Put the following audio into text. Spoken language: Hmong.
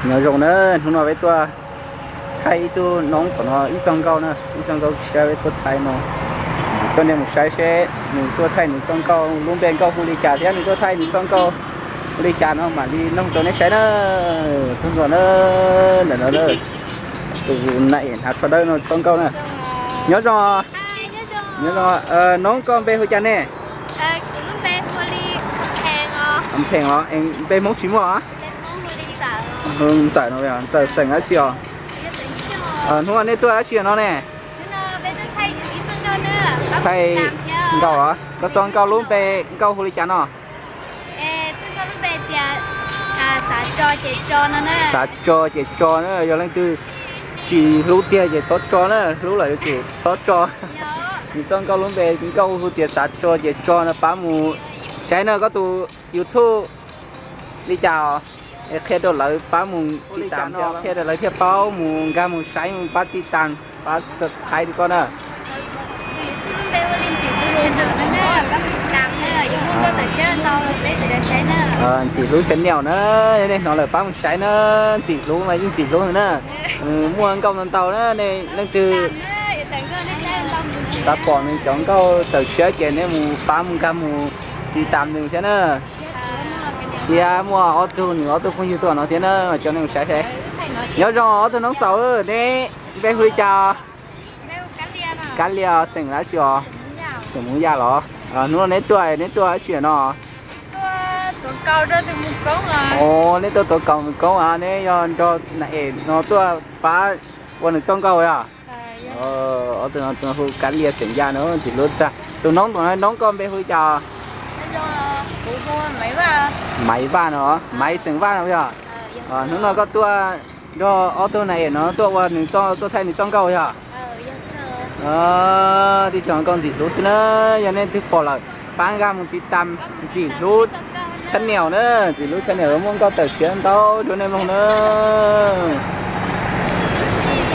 Nyob zoo na, hnub no peb tuaj thaij ib tug noob tom no ib txoj nkauj na, ib txoj nkauj tshiab peb tuaj thaij no. Coj nej mus saib seb nws tuaj thaij nws txoj nkauj lub npe nkauj hu li cas thiab nws tuaj thaij nws txoj nkauj hu li cas no mam li noog rau nej saib na. Txog ntua na, ntawm no tus na es hnav tsho dawb no txoj nkauj na. Nyob zoo, nyob zoo, noob koj npe hu cas ne? Pheem los, npe Hmoob tsis muaj. Ntxawm no, Ntxawm xeem dab tsi os? Hnub no nej tuaj dab tsi no ne? Thaij nkauj os, koj txoj nkauj lub npe nkauj hu li cas no? Xav tso ces tso na, yog leej twg tsis hlub tiag ces txhob tso na, hlub lawm yuav tsum txhob tso. Nws txoj nkauj lub npe nkauj hu tias xav tso ces tso no, pab mus saib na. Koj tus YouTube li cas os? Qhia rau lawv pab mus tij tam, qhia rau lawv thiaj paub mus nkag mus saib mus pab tij tam, pab subscribe rau koj na. Ntxim Hlub channel na, nej hnov lawm pab mus saib na. Ntxim Hlub mas yeej Ntxim Hlub na. Muaj nkauj ntau ntau na, nej leej twg xav pom nws cov nkauj tawm tshiab ces nej mus pab mus nkag mus tij tam nws thiab na. Thiab muaj ob tug, nws ob tug phooj ywg tuaj no thiab na, coj nej mus saib saib. Nyob zoo ob tug noob xaus, neb npe hu li cas? Kab Lias, xeem dab tsi os? Xeem Hmoob Yaj los? Hnub no neb tuaj, neb tuaj dab tsi no? Neb tuaj tuav kaus mus koob, neb yog nrog na es no tuaj pab ua nws txoj nkauj yog? Ob tug no hu Kab Lias xeem Yaj no, Ntxim Hlub tag. Tus noob ntawm no noob koj npe hu li cas? Maiv Vaj no, Maiv xeem Vaj no yog? Hnub no koj tuaj nrog ob tug na es no tuaj ua nws, tuaj thaij nws txoj nkauj yog? Tib co nkauj Ntxim Hlub xwb na, yog nej twg pom lawm pab nkag mus tij tam Ntxim Hlub channel na, Ntxim Hlub channel muaj nkauj tawm tshiab ntau rau nej mloog na.